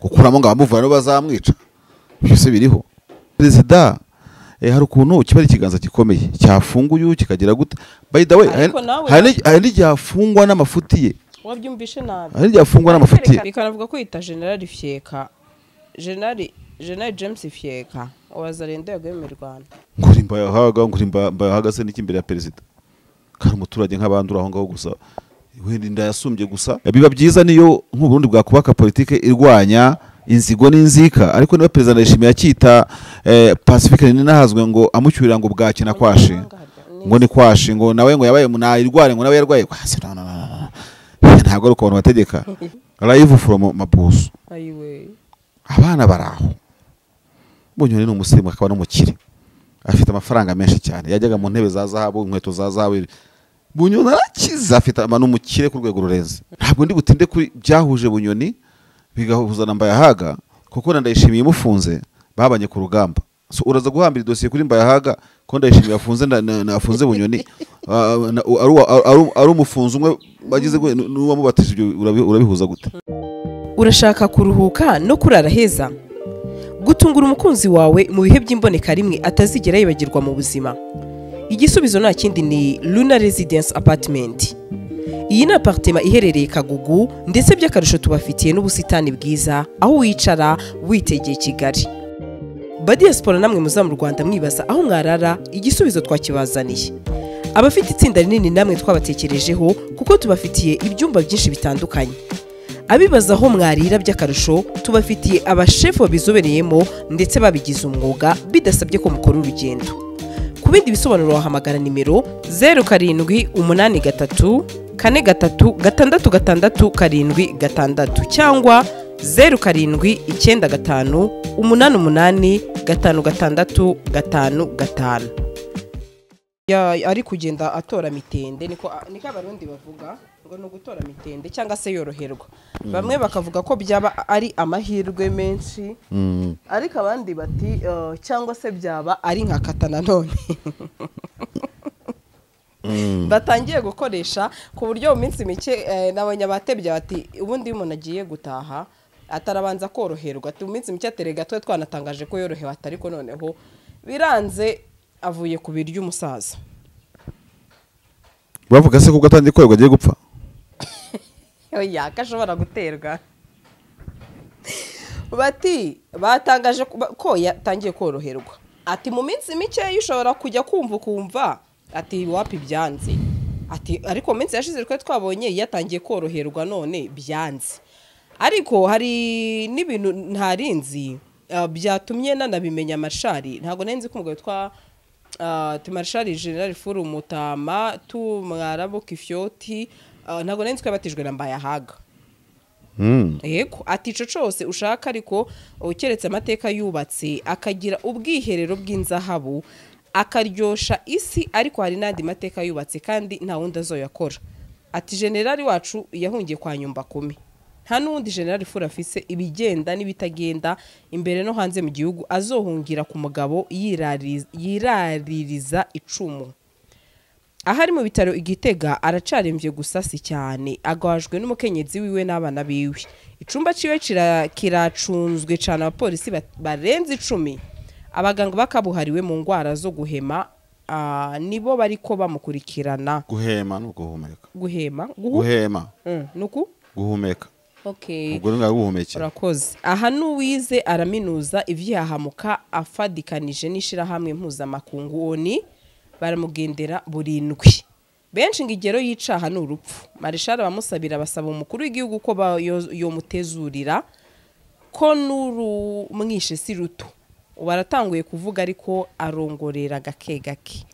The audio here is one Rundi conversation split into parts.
Gukuramo ngo abamuvura nibo bazamwica, byose biriho. Perezida hari ukuntu kiba ari ikiganza gikomeye cyafunguye kikagira gute. By the way, Ariko nawe- hari n'igihe afungwa n'amafuti ye. Wabyumvishe nabi. Hari n'igihe afungwa n'amafuti ye. Bikanavuga ko yita General Fyeka, General James Fyeka wazarendo yaguye mu Rwanda. Nguri Mbayahaga, nguri Mbayahaga se n'iki imbere ya perezida? Kari umuturage nk'abandi uri aho ngaho gusa, wenda inda yasumbye gusa. Biba byiza niyo nk'Uburundi bwakubaka politike irwanya inzigo n'inzika, ariko niba perezida Ndayishimiye akita Pacifique Ninahazwe ngo amucyurira ngo bwaki na kwashi, ngo ni kwashi, ngo nawe ngo yabaye nayirware, ngo nawe yarwaye kwasi. No, no, no, no. Ntabwo ari uko abantu bategeka. Live from Mabuso. Ayiwe. Abana baraho. Bunyoni ni umusirimu akaba n'umukire, afite amafaranga menshi cyane, yajyaga mu ntebe za zahabu, inkweto za zahabu. Bunyoni arakize, afite ama n'umukire ku rwego rurenze. Ntabwo ndi butinde kuri byahuje Bunyoni bigahuza na Mbayahaga, kuko na Ndayishimiye imufunze babanye ku rugamba. So uraza guhambira idosiye kuri Mbayahaga ko Ndayishimiye yafunze afunze Bunyoni, ari umufunzi umwe bagize n'uwamubatije, ibyo urabihuza gute? Urashaka kuruhuka no kurara heza, gutungura umukunzi wawe mu bihe by'imboneka rimwe atazigera yibagirwa mu buzima? Igisubizo nta kindi, ni Luna Residence Apartment. Iyi ni apartment iherereye Kagugu, ndetse by'akarusho tubafitiye n'ubusitani bwiza aho wicara witegeye Kigali. Ba diaspora namwe muza mu Rwanda mwibaza aho mwarara, igisubizo twakibazaniye. Abafite itsinda rinini namwe twabatekerejeho, kuko tubafitiye ibyumba byinshi bitandukanye. Abibaza aho mwarira, by'akarusho tubafitiye abashefu babizobereyemo ndetse babigize umwuga, bidasabye ko mukora urugendo. Ku bindi bisobanuro wahamagara nimero 0783436676 cyangwa 0795885655. Ari kugenda atora mitende, niko Abarundi bavuga ngo ni ugutora mitende cyangwa se yoroherwa. Bamwe bakavuga ko byaba ari amahirwe menshi, ariko abandi bati cyangwa se byaba ari nka kata nanone batangiye gukoresha, ku buryo mu minsi mike nabonye abatebya bati ubundi iyo umuntu agiye gutaha atarabanza koroherwa, ati mu minsi mike aterega twe twanatangaje ko yorohewe, ati ariko noneho biranze avuye ku biryo umusaza. Bavuga se ko atangiye koroherwa agiye gupfa? Oya, ko ashobora guterwa. Bati batangaje ko yatangiye koroherwa, ati mu minsi mike ushobora kujya kumva ukumva ati wapi byanze, ati ariko mu minsi yashize twe twabonye yatangiye koroherwa none byanze. Ariko hari n'ibintu ntarinzi byatumye nanabimenya Mashari. Ntabwo nari nzi ko umugabo witwa Marshal General Furu Mutama Tumwarabu Kifyoti, ntabwo nari nzi ko yabatijwe na Mbayahaga. Yego, ati ico cose ushaka, ariko ukeretse amateka yubatse akagira ubwiherero bw'inzahabu akaryosha isi, ariko hari n'andi mateka yubatse kandi nta wundi azoyakora. Ati generali wacu yahungiye kwa Nyumba Kumi, nta n'uwundi generali Fura afise ibigenda n'ibitagenda imbere no hanze mu gihugu azohungira ku mugabo yiraririza icumu. Ahari mu bitaro i Gitega aracaremvye gusa si cyane, agwajwe n'umukenyezi wiwe n'abana biwe. Icumba ciwe kiracunzwe cyane abapolisi barenze 10, abaganga bakabuhariwe mu ngwara zo guhema, nibo bariko bamukurikirana. Guhema no guhumeka. Guhema, guhema. Nuku? Guhumeka. Okay. Ubwo nga guhumekera. Urakoze. Aha nuwize araminuza ivyihahamuka afadikanije n'ishirahamwe mpuzamakungu ONU, baramugendera burindwi. Benshi ngigero yicaha n'urupfu. Marshal bamusabira basaba umukuru w'igihugu ko yomutezurira ko nuru mwishe si ruto. Baratanguye kuvuga ariko arongorera gake gake.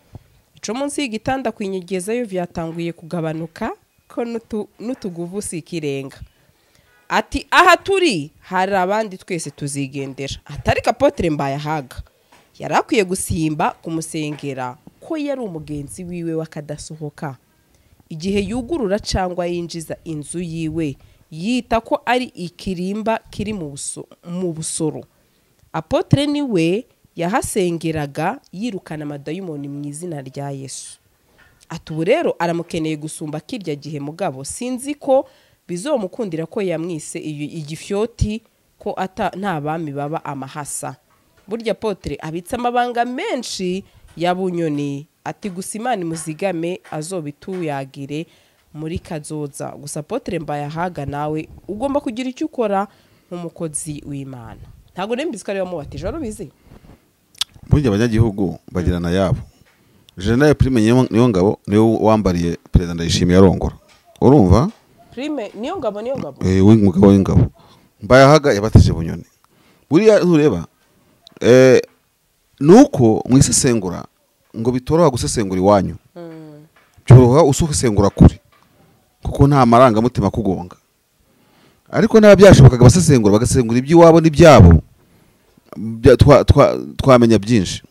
Ico munsi y'igitanda kwinyegezayo vyatanguye kugabanuka ko n'utuguvu si ikirenga. Ati aha turi hari abandi twese tuzigendera. Atari Apotre Mbayahaga yarakwiye gusimba kumusengera ko yari umugenzi wiwe wakadasohoka. Igihe yugurura cyangwa yinjiza inzu yiwe yita ko ari ikirimba kiri mu busoro. Apotre niwe yahasengeraga yirukana amadayimoni mu izina rya Yesu. Ati ubu rero aramukeneye gusumba kirya gihe, mugabo sinzi ko bizomukundira ko yamwise igifyoti ko ata nta bami baba amahasa. Burya Apotre abitse amabanga menshi ya Bunyoni, ati gusa Imana imuzigame azobituyagire muri kazoza. Gusa Apotre Mbayahaga nawe ugomba kugira icyo ukora nk'umukozi w'Imana. Ntago nembizi ko ari wamubatije, wari ubizi? Burya abanyagihugu bagirana yabo. General Prime niyo ngabo niwe wambariye Perezida Ndayishimiye arongora, urumva? Prime niyo ngabo, niyo ngabo. W'umugabo w'ingabo Mbayahaga yabatije Bunyoni. Buriya ntureba, nuko mu isesengura ngo bitoroha gusesengura iwanyu, byoroha usesengura kure kuko nta marangamutima kugonga. Ariko niba byashobokaga basesengura bagasesengura iby'iwabo n'ibyabo, twamenya byinshi.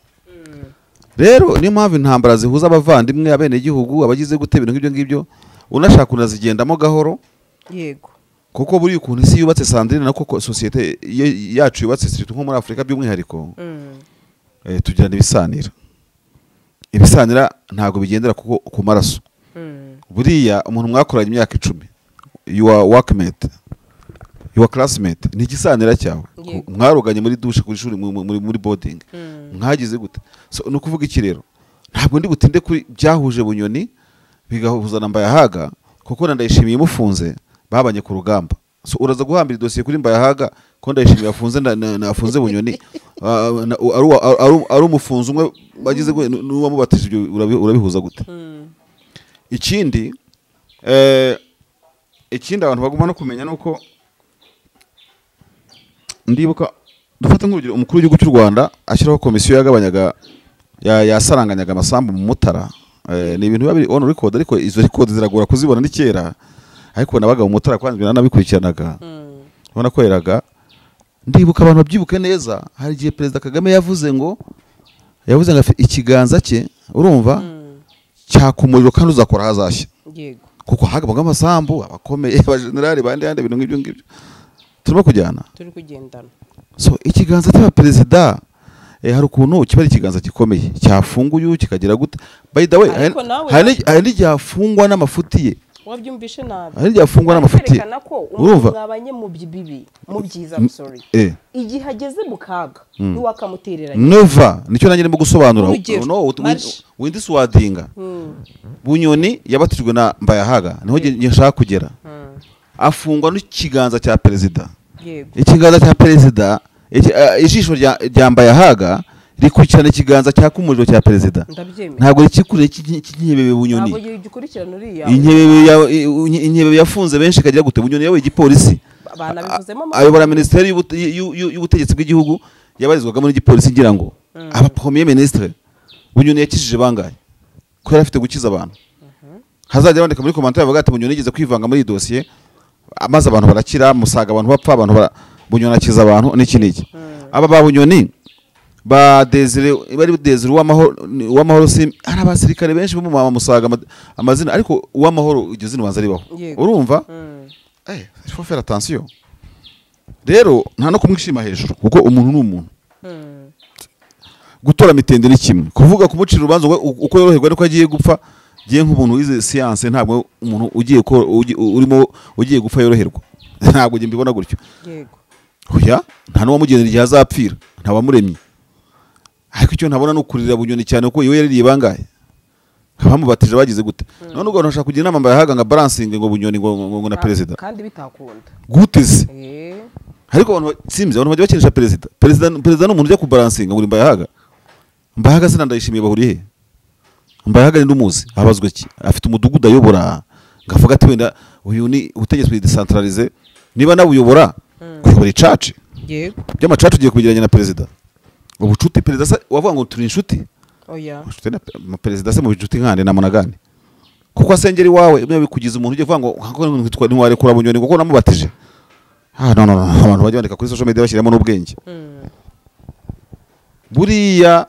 Rero niyo mpamvu intambara zihuza abavandimwe, abenegihugu, abagize gute, ibintu nk'ibyo ngibyo, unashaka unazigendamo gahoro. Kuko buriya ukuntu isi yubatse, Sandrine, nako ko sosiyete yacu yubatse, surtout nko muri Afurika by'umwihariko, tugirana ibisanira. Ibisanira ntabwo bigendera kuko ku maraso. Buriya umuntu mwakoranye imyaka 10, your workmate, your classmate, ni igisanira cyawe. Mwaroganye muri douche ku ishuri, muri boarding, mwagize gute. So ni ukuvuga iki rero? Ntabwo ndi butinde kuri byahuje Bunyoni bigahuza na Mbayahaga, kuko na Ndayishimiye mufunze babanye ku rugamba. So uraza guhambira idosiye kuri Mbayahaga ko Ndayishimiye yafunze afunze Bunyoni, ari umufunzi umwe bagize n'uwamubatije, ibyo urabihuza gute? Ikindi abantu bagomba no kumenya nuko ndibuka, dufata nk'urugero, umukuru w'igihugu cy'u Rwanda ashyiraho komisiyo yagabanyaga yasaranganyaga amasambu mu Mutara. Ni ibintu biba biri on record, ariko izo record ziragora kuzibona, ni kera, ariko nabaga mu Mutara kwanza nanabikurikiranaga. Ubona ko yeraga. Ndibuka, abantu babyibuke neza, hari igihe Perezida Kagame yavuze ngo ikiganza cye, urumva, cyaka umuriro kandi uzakora hazashya. Kuko hagabaga amasambu abakomeye, abajenerali bandi yandi, ibintu nk'ibyo ngibyo. Turimo kujyana? Turi kugendana. So ikiganza cy'aba perezida, hari ukuntu kiba ari ikiganza gikomeye cyafunguye kikagira gute. By the way, Ariko nawe hari n'igihe afungwa n'amafuti ye. Wabyumvishe nabi. Hari n'igihe afungwa n'amafuti ye. Kwerekana ko Urumva? umuntu mwabanye mu bibi, mu byiza, I'm sorry, igihe ageze mu kaga ntiwakamutereranye. Never. Nicyo nanjye ndimo gusobanura. Urugero, No, Marche. windi swadinga Bunyoni yabatijwe na Mbayahaga, niho nge nshaka kugera. Afungwa n'ikiganza cya perezida. Ikiganza cya perezida, ijisho rya Mbayahaga rikurikirana ikiganza cyaka umuriro cya perezida. Ndabyemera. Ntabwo rikikuriye cy'inkebebe Bunyoni. Ntabwo gikurikirana uriya. Inkebebe yafunze benshi ikagira gute. Bunyoni yabaye igipolisi. Banabivuzemo. Ayobora minisiteri y'ubutegetsi bw'igihugu yabarizwagamo n'igipolisi, ngira ngo aba premier ministre. Bunyoni yakijije bangahe ko yari afite gukiza abantu? Hazajya bandika muri commentaire bavuga ati Bunyoni yigeze kwivanga muri iyi dosiye maze abantu barakira, musaga abantu bapfa, abantu Bunyoni akiza abantu n'iki n'iki. Aba ba Bunyoni ba Desire, bari Desire uw'amahoro, si hari abasirikare benshi bo mu mama musaga amazina, ariko uw'amahoro iryo zina ubanza ribaho. Urumva? Il faut faire attention. Rero nta no kumwishima hejuru kuko umuntu ni umuntu. Gutora mitende ni kimwe, kuvuga kumucira urubanza ngo uko yoroherwa ariko agiye gupfa. Giye nk'umuntu wize science, ntabwo umuntu ugiye ko urimo ugiye gupfa yoroherwa, ntabwo njye mbibona gutyo. Oya, nta n'uwamugenera igihe azapfira, nta wamuremye. Ariko icyo ntabona ni ukurira Bunyoni cyane, kuko iwe yaririye bangahe abamubatije bagize gute? None ubwo abantu bashaka kugira inama Mbayahaga nga balancing ngo Bunyoni ngo na perezida. Kandi bitakunda. Gute se? Ariko abantu simzi, abantu bajya bakinisha perezida. Perezida ni umuntu ujya kubalansinga ngo uri Mbayahaga. Mbayahaga se na Ndayishimiye bahuriye he? Mbayahaga ni ndumuzi abazwa iki? Afite umudugudu ayobora ngavuga ati wenda uyu ni ubutegetsi buri décentralisé, niba nabuyobora, kuyobora icaci by'amacaci ugiye kubigeranya na perezida, ubucuti perezida se wavuga ngo turi inshuti? Oya. Inshuti na perezida se mu inshuti nkande na munagane, kuko asengera iwawe bimwe bikugiza umuntu ugiye kuvuga ngo ntiwarekura Bunyoni kuko namubatije. Ah, no, no, no, abantu bajya bandika kuri social media bashyiramo n'ubwenge. Buriya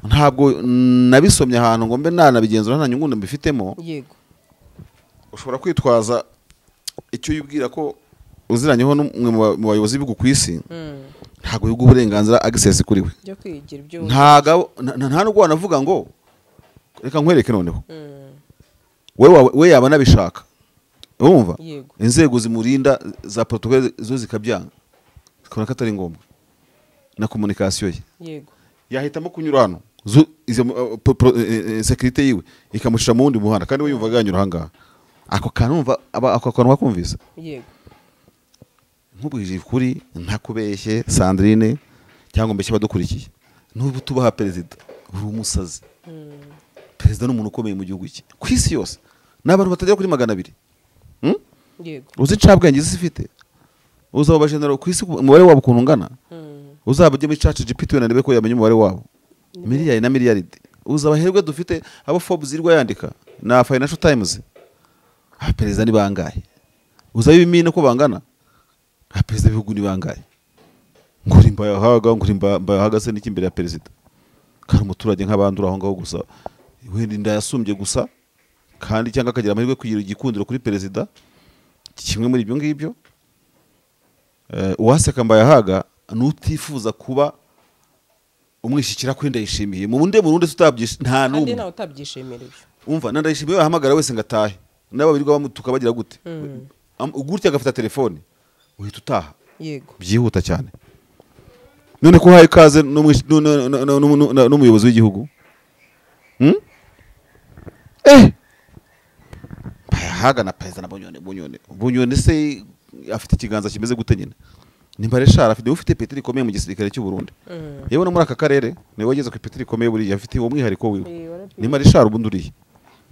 ntabwo nabisomye ahantu ngo mbe nanabigenzura, nta nyungu mbifitemo. Ushobora kwitwaza icyo yibwira ko uziranyeho n'umwe mu bayobozi b'ibihugu ku isi, ntabwo biguha uburenganzira, access kuri we. Byo kwigira ibyo. Ntago nta nubwo wanavuga ngo reka nkwereke noneho. We yaba anabishaka, urumva? Inzego zimurinda za protocole zo zikabyanga. Akabona ko atari ngombwa na communication ye. Yego. Yahitamo kunyura hano, izo sécurité yiwe ikamushira mu wundi muhanda, kandi we yumvaga yanyura ahangaha. Ako kantu ako kantu wakumvise. Yego. Nkubwije ukuri ntakubeshye Sandrine cyangwa mbeshye badukurikiye, n'ubu tubaha perezida uri umusazi. Perezida ni umuntu ukomeye mu gihugu cye ku isi yose, n'abantu batagera kuri 200. Yego. Uzi incabwenge isi ifite, uzi abo bajenero ku isi umubare wabo ukuntu ungana, uzaba ujye muri ChatGPT wenda ndebe ko yamenya umubare wabo, miliyari na miliyaridi. Uzi abaherwe dufite abo Forbes irwa yandika na Financial Times, abaperezida ni bangahe? Uzi ab'ibimina ko bangana, abaperezida b'ibihugu ni bangahe? Nguri Mbayahaga, nguri Mbayahaga se n'iki imbere ya perezida? Kandi umuturage nk'abandi uri aho ngaho gusa, wenda inda yasumbye gusa, kandi cyangwa akagira amahirwe kugira igikundiro kuri perezida, kimwe muri ibyo ngibyo. Uwaseka Mbayahaga nutifuza kuba umwishyikira kuri Ndayishimiye mu bunde Burundi tutabyishimiye nta n'umwe utabyishimira ibyo. Umva na Ndayishimiye ahamagara wese ngatahe, nabo birirwa bamutuka bagira gute, gutya agafata telefone uhita utaha. Yego. Byihuta cyane. None ko haye kaze n'umuyobozi w'igihugu. Mbayahaga na perezida na Bunyoni se afite ikiganza kimeze gute nyine? Ni Mareshal afite ufite peti rikomeye mu gisirikare cy'u Burundi. Yewe no muri aka karere niwe wageze ku peti rikomeye buri afite uwo mwihariko wiwe. Ni Mareshal ubundi uriye.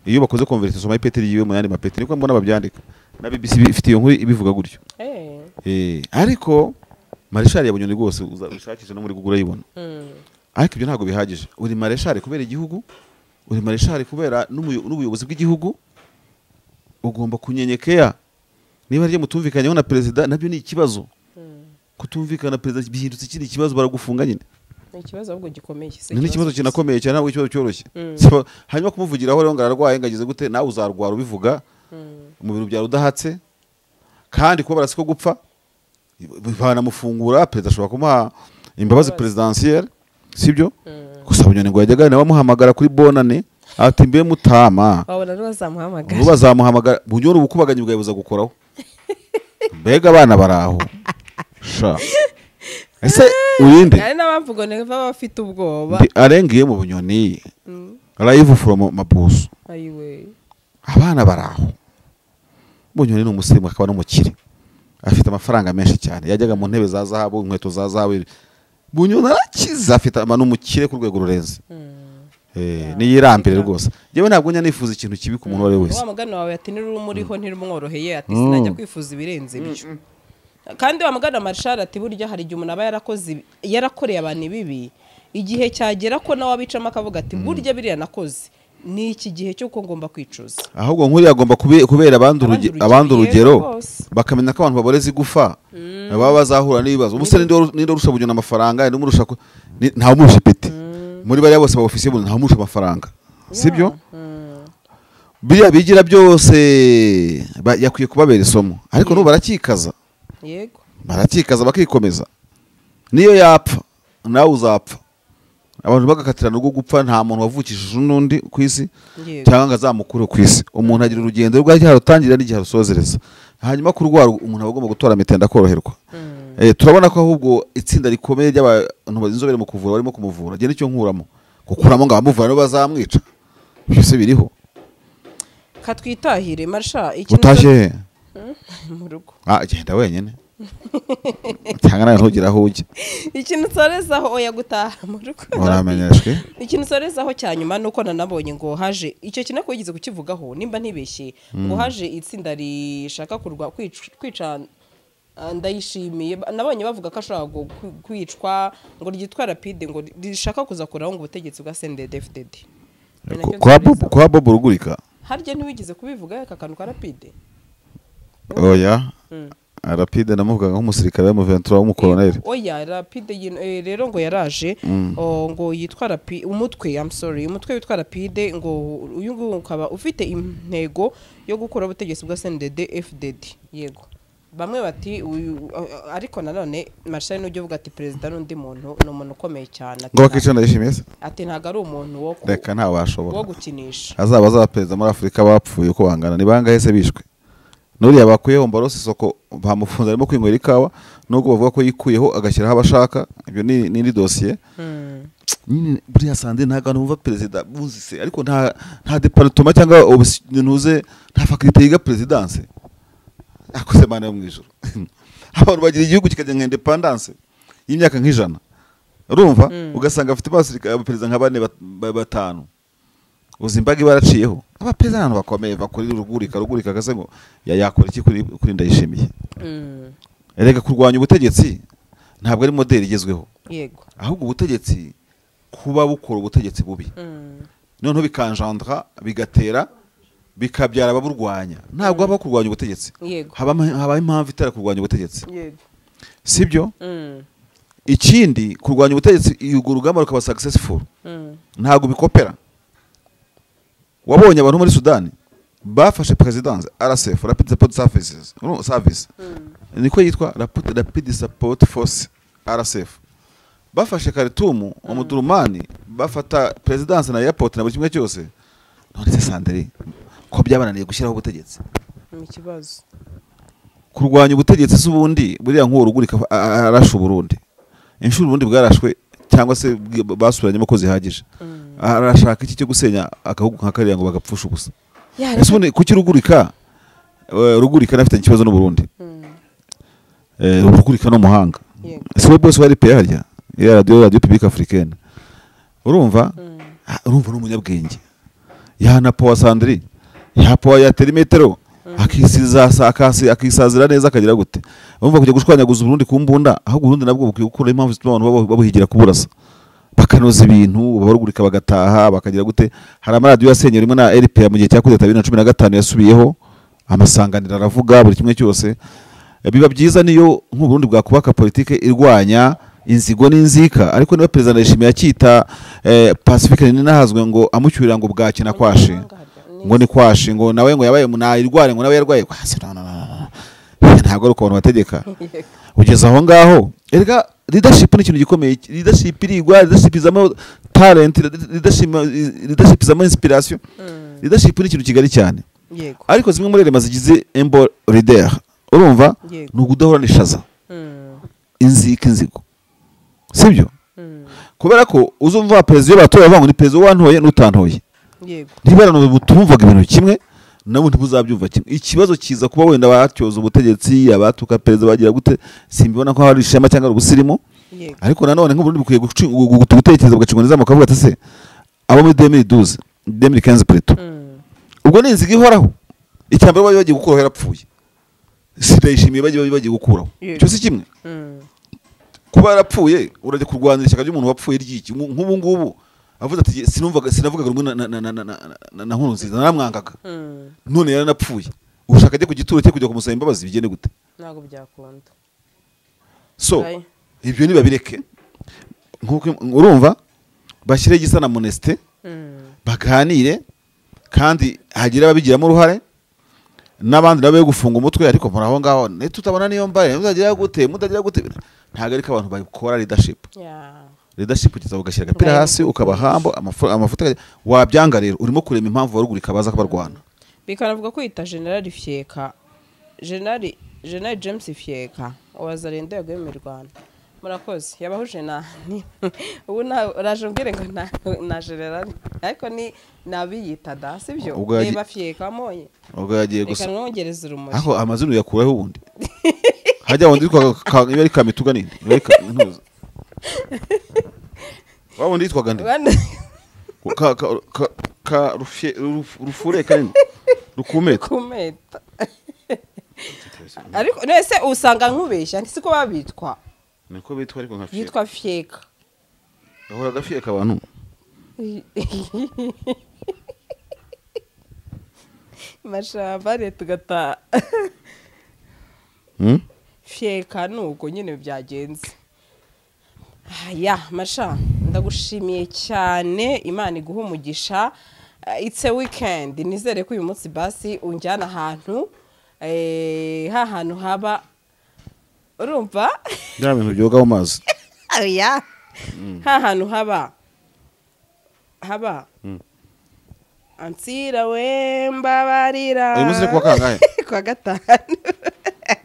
Iyo bakoze conversion ma peti yiwe mu yandi mapeti niko mbona babyandika. Na BBC ifite iyo nkuru ibivuga gutyo. Ariko Mareshal ya Bunyoni rwose uzashakisha no muri Google ayibona. Ariko ibyo ntago bihagije. Uri Mareshal kubera igihugu, uri Mareshal kubera n'ubuyobozi bw'igihugu, ugomba kunyenyekea. Niba rye mutumvikanyeho na perezida nabyo ni ikibazo. Kutumvikana perezida bihindutse ikindi kibazo, baragufunga nyine. Ni ikibazo ahubwo gikomeye. Ni ikibazo kinakomeye cyane, ntabwo ikibazo cyoroshye. Hanyuma kumuvugiraho rero ngo ararwaye ngagize gute, nawe uzarwara ubivuga mu bintu bya rudahatse, kandi kuba barasiko gupfa banamufungura, perezida ashobora kumuha imbabazi presidentielle, sibyo? Gusa Bunyoni ngo yajyaga nawe amuhamagara kuri bonane ati mbe mutama, babona bazamuhamagara, bazamuhamagara. Bunyoni ubukubaganyi bwabuza gukoraho. Mbega abana baraho sha. Ese urinde ari n'abavugo neva bafite ubwoba arengiye mu Bunyoni live from Mabuso. Ayiwe abana baraho. Bunyoni ni umusirimu akaba n'umukire, afite amafaranga menshi cyane, yajyaga mu ntebe za zahabu, inkweto za zahabu. Bunyoni arakiza, afite n'umukire ku rwego rurenze. Niyirambire rwose. Yewe ntabwo njya nifuza ikintu kibi ku muntu uwo ari we wese. Wa mugani wawe ati ntirumuriho ntirumworoheye, ati sinajya kwifuza ibirenze ibyo. Kandi wa mugani wa Marshal ati burya hari igihe umuntu aba yarakoze yarakoreye abantu ibibi, igihe cyagera ko nawe abicamo akavuga ati burya biriya nakoze ni iki gihe cyo ko ngomba kwicuza. Ahubwo nkuri agomba kubera abandi urugero, bakamenya ko abantu baboreza igufa baba bazahura n'ibibazo. Ubuse ninde urusha Bunyoni amafaranga, ninde umurusha nta umurusha ipeti muri bariya bose ba ofisiye nta umurusha amafaranga, sibyo? Biriya bigira byose yakwiye kubabera isomo, ariko n'ubu barakikaza. Yego. Barakikaza bakikomeza. Niyo yapfa nawe uzapfa. Abantu bagakatirana rwo gupfa, nta muntu wavukishije n'undi ku isi cyangwa ngo azamukure ku isi. Umuntu agira urugendo rw'aho arutangira n'igihe arusozereza. Hanyuma kurwara umuntu aba agomba gutora mitende akoroherwa. Turabona ko ahubwo itsinda rikomeye ry'abantu bazinzobere mu kuvura barimo kumuvura. Genda icyo nkuramo. Gukuramo ngo abamuvura no bazamwica. Byose biriho. Katwitahire Marsha iki utashye mu rugo. Genda wenyine. Cyangwa nawe ntugira aho ujya. Ikintu nsorezaho oya gutaha mu rugo. Uramenyeshwe. Ikintu nsorezaho cya nyuma nuko nanabonye ngo haje icyo kintu ko yigeze kukivugaho nimba ntibeshye, ngo haje itsinda rishaka kurwa kwica Ndayishimiye. Nabonye bavuga ko ashobora kwicwa ngo ryitwa Rapide, ngo rishaka kuzakuraho ngo ubutegetsi bwa CNDD-FDD. Kwa Bob Rugurika. Harya ntiwigeze kubivuga aka kantu ka Rapide? Oya. Rapide namuvugaga nk'umusirikare wa M23 w'umukoloneli. Oya Rapide rero ngo yaraje ngo yitwa Rapide umutwe, I'm sorry, umutwe witwa Rapide, ngo uyu nguyu ukaba ufite intego yo gukora ubutegetsi bwa CNDD-FDD. Yego. Bamwe bati ariko nanone Marshal n'ujye uvuga ati perezida n'undi muntu ni umuntu ukomeye cyane. Ngo bakica Ndayishimiye se? Ati ntago ari umuntu wo reka nta washobora wo gukinisha. Azaba za perezida muri Afrika bapfuye uko bangana, ni bangahe se bishwe? Nuriya bakuyeho Mbarose isoko bamufunze arimo kwinywera ikawa, nubwo bavuga ko yikuyeho agashyiraho abashaka, ibyo ni n'indi dosiye. Nyine buriya Sandrine ntabwo abantu bumva perezida buzise, ariko nta département cyangwa ntuze nta faculté yiga présidence. Akoze Mana yo mu ijuru. Abantu bagira igihugu kikajya nka indépendance y'imyaka nk'ijana, urumva ugasanga afite abasirikare abaperezida nka bane batanu, uzi imbaga iba yaraciyeho. Abaperezida n'abantu bakomeye bakora rugurika kase ngo yakora iki kuri Ndayishimiye. Erega kurwanya ubutegetsi ntabwo ari modeli igezweho, yego, ahubwo ubutegetsi kuba bukora ubutegetsi bubi, noneho bikanjandra bigatera bikabyara ababurwanya. Ntabwo haba kurwanya ubutegetsi, yego, haba impamvu itera kurwanya ubutegetsi, yego, sibyo? Ikindi kurwanya ubutegetsi urwo rugamba rukaba successful, ntabwo bikopera. Wabonye abantu muri Sudani bafashe présidence RSF, Rapid Support Services, no, service niko yitwa, Rapid Support Force RSF, bafashe Khartoum, Omdurman, bafata présidence na airport na buri kimwe cyose. None se Sandrine ko byabananiye gushyiraho ubutegetsi? Ni ikibazo. Kurwanya ubutegetsi se ubundi buriya nk'uwo Rugurika arashe Uburundi inshuro Uburundi bwarashwe cyangwa se basubiranyemo ko zihagije, arashaka iki cyo gusenya agahugu nka kariya ngo bagapfusha ubusa? Ese ubundi kuki Rugurika Rugurika nafitanye ikibazo n'Uburundi? Rugurika no muhanga si we bose wa RPA harya ya radio Publique Africaine, urumva urumva ni umunyabwenge, yanapowa Sandrine, yapowa yatera imetero akisiza akisazira neza akagira gute. Urumva kujya gushwanyaguza Uburundi ku mbunda, ahubwo Uburundi nabwo bukwiye gukura impamvu zituma abantu babuhigira kuburasa, bakanoza ibintu, babarugurika bagataha bakagira gute. Hari amaradiyo yasenywe rimwe na RPA mu gihe cya kudeta 2015 yasubiyeho, amasanganiro aravuga buri kimwe cyose. Biba byiza niyo nk'Uburundi bwakubaka politike irwanya inzigo n'inzika, ariko niba perezida Ndayishimiye akita Pacifique ninahazwe ngo amucyurira ngo bwaki na kwashi, ngo ni kwashi, ngo nawe ngo yabaye munayirware, ngo nawe yarwaye, ntabwo ari uko abantu bategeka. Ugeze aho ngaho erega leadership ni ikintu gikomeye. Leadership irigwa, leadership izamo talent, leadership izamo inspiration. Leadership ni ikintu kigari cyane, ariko zimwe muri elema zigize embo leader, urumva ni ukudahorana ishaza, inzika, inzigo, sibyo? Kubera ko uzumva perezida iyo batoye bavuga ngo ni perezida wantoye n'utantoye, niba mutumvaga ibintu kimwe nabo ntimuzabyumva kimwe. Ikibazo kiza kuba wenda batyoza ubutegetsi, abatuka perezida bagira gute, simbibona ko hari ishema cyangwa ubusirimu. Ariko nanone nk'Uburundi bukwiye gutekereza bugacunga neza, mukavuga ati se abo muri 2012 2015 plutôt, ubwo ni inziga ihoraho. Icyambere bari bagiye gukuraho yarapfuye, Ndayishimiye bagiye gukuraho, icyo si kimwe. Kuba yarapfuye urajya kurwanira ishyaka ry'umuntu wapfuye ryiki? Nk'ubu ngubu avuze ati sinavugaga rumwe na Nkurunziza, naramwangaga, none yaranapfuye, ushaka ajye ku gituro cye kujya kumusaba imbabazi bigende gute? Ntabwo byakunda. So ibyo nibabireke, nkuko urumva bashyire igisa na Moneste, baganire kandi hagira ababigiramo uruhare n'abandi nabo gufunga umutwe. Ariko muri aho ngaho tutabona niyo mbare muzagira gute, mutagira gute, ntabwo ariko abantu bakora leadership. Leadership ugeza ugashyira agapira hasi ukabahambo amafuta wabyanga. Rero urimo kurema impamvu barugurika baza kubarwana. Bikanavuga ko yita General Fyeka, General James Fyeka wazarendo yaguye mu Rwanda. Murakoze yabahuje na ubu uraje umbwire ngo na General, ariko ni nabiyita da, sibyo? Reba Fyeka amonye ubwo yagiye gusa, reka mwongereze urumuri. Aho amazina yakuraho ubundi hajya wundi yitwaga niba ari Kamituga ninde, ntuza wa wundi yitwaga nde, ka rufure kanini rukumeta. Ariko nese usanga nkubeshya siko babitwa, niko bitwa, ariko nka Fyeka yitwa Fyeka, ahora gafyeka abantu. Mashamba tugata Fyeka nuko nyine byagenze. Ya masha ndagushimiye cyane, Imana iguha umugisha. It's a weekend, nizere ko uyu munsi basi unjyana ahantu hantu haba urumva bya bintu byoga mu mazi. Oya hantu haba ansira we mbabarira. Uyu munsi ni kuwa kangahe? Kwa gatanu.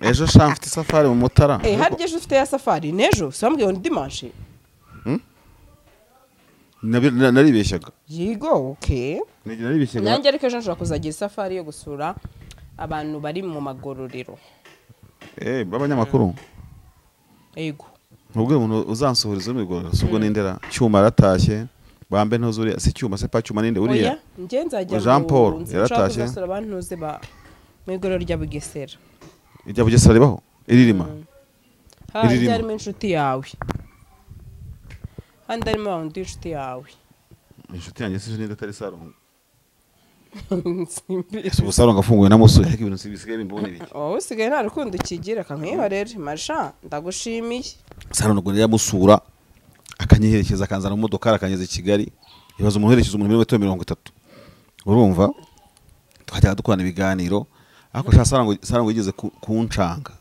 Ejo sha mfite safari mu Mutara. Harya ejo ufite ya safari n'ejo si wambwiye ngo ni dimanche? Naribeshyaga. Yego, okay. Naribeshyaga. Nanjye ariko ejo nshobora kuzagira isafari yo gusura abantu bari mu magororero. B'abanyamakuru. Yego. Ntubwire umuntu uzansuhuriza mu igororero, si ubwo nindera Cyuma aratashye, bambe ntuzuriya, si Cyuma se pa Cyuma ninde uriya? Oya, njye nzajya Jean Paul yaratashye. Gusura abantu ntuze ba mu igororero rya Bugesera. Irya Bugesera ribaho? Iririma. Irima. Harimo inshuti yawe. Handi harimo abantu inshuti yawe. Inshuti yanjye si ninde atari Sarongo. Ese ubu Sarongo afunguye namusuye ariko ibintu bisigaye bimbona ibiki. Wowe usigaye nta rukundo ukigira kankwihorere Marsha ndagushimiye. Sarongo yamusura akanyiherekeza akanzana mu modoka akanyeza i Kigali. Ibaza umuntu uherekeza umuntu muri metero 30. Urumva? Twajyaga dukorana ibiganiro ariko sha Sarongo yigeze kuncanga.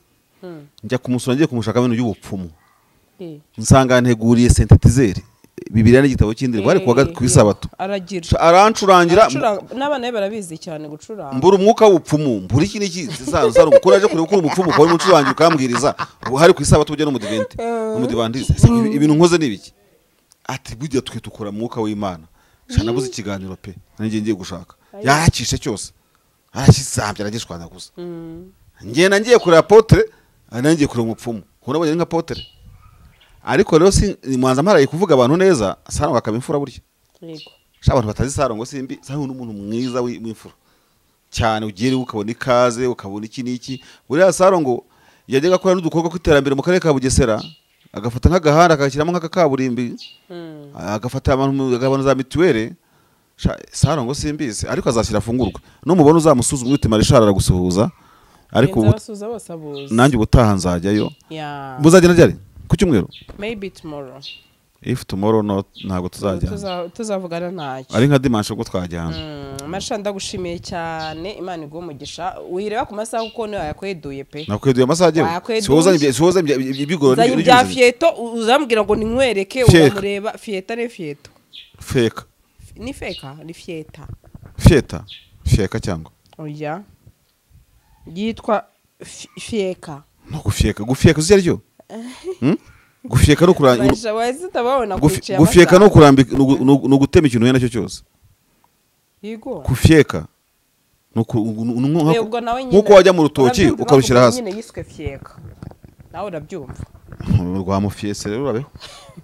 Njya kumusura ngiye kumushaka ibintu by'ubupfumu. Nsanga nteguriye synthétiseur. Bibiliya n'igitabo cy'indirimbo bari kuwa ku isabato. Aragira. Arancurangira n'abana be barabizi cyane gucuranga. Mbura umwuka w'ubupfumu, mbura iki n'iki Sarongo kuraje kureba ukuri umupfumu ukaba umucurangira ukambwiriza hari ku isabato ujya n'umudivente n'umudivantiste. Ibintu nkoze ni ibiki? Ati burya twe tukora mwuka w'Imana. Sha nabuze ikiganiro pe. Nanjye ngiye gushaka. Yarakishe cyose. Arakisambye aragishwana gusa. Ngenda ngiye kureba apotre, nanjye kureba umupfumu. Ubona nka apotre. Ariko rero si mwanza mparaye kuvuga abantu neza, Sarongo akaba imfura burya. Yego. Sha abantu batazi Sarongo simbi, Sarongo n'umuntu mwiza w'imfura. Cyane ugere ukabona ikaze, ukabona iki n'iki. Buriya Sarongo yajyaga akora n'udukorwa kw'iterambere mu karere ka Bugesera, agafata nk'agahanda akashyiramo nk'akakaburimbi. Agafata abantu agabana za mituwere. Sarongo simbizi, ariko azashyira afungurwa. Numubona uzamusuzuma uti Marishara aragusuhuza. Ariko nanjye ubutaha nzajyayo. Muzagenda ryari? Ku cyumweru? Maybe tomorrow. If tomorrow not ntago tuzajyana. Tuzavugana ntacyo. Ari nka dimanche ubwo twajyana. Marsha ndagushimiye cyane, Imana iguhe umugisha. Wireba ku masaha kuko niyo yakweduye pe. Nakweduye amasaha agiye. Siwoza ibigoro n'ibyo. Bya fieto uzambwira ngo ninkwereke uramureba fieta ne fieto. Feka. Ni feka, ni fieta. Fieta. Fieka cyangwa? Oya. Yitwa fieka. No gufieka, gufieka uzi aryo? Gufieka no kuranga. Gufieka no kurambika no gutema ikintu nacyo cyose. Yego. Kufieka. Nkuko wajya mu rutoki ukarushyira hasi. Nyine yiswe fieka. Nawe urabyumva. Rwa mufiese rero urabeho.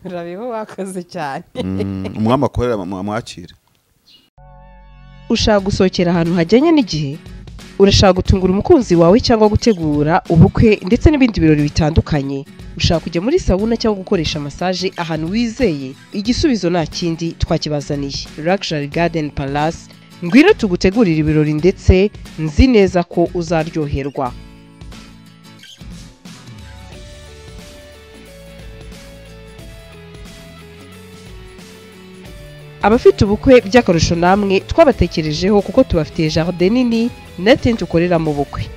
Urabeho wakoze cyane. Umwami akorera mwakire. Ushaka gusohokera ahantu hajyanye n'igihe? Urashaka gutungura umukunzi wawe cyangwa gutegura ubukwe ndetse n'ibindi birori bitandukanye? Ushaka kujya muri sauna cyangwa gukoresha massage ahantu wizeye? Igisubizo nta kindi twakibazaniye. Luxury Garden Palace, ngwino tugutegurira ibirori ndetse nzi neza ko uzaryoherwa. Abafite ubukwe by'akarusho namwe twabatekerejeho kuko tubafitiye jardin nini na tente ukorera mu bukwe.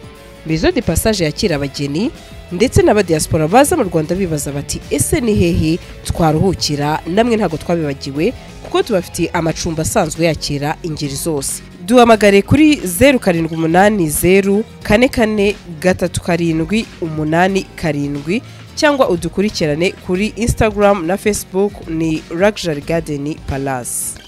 Maison de passage yakira abageni ndetse n'abadiaspora baza mu Rwanda bibaza bati ese ni hehe twaruhukira? Namwe ntago twabibagiwe kuko tubafitiye amacumbi asanzwe yakira ingeri zose. Duhamagare kuri 0780 44 37 87 cyangwa udukurikirane kuri Instagram na Facebook ni Luxury Garden Palace.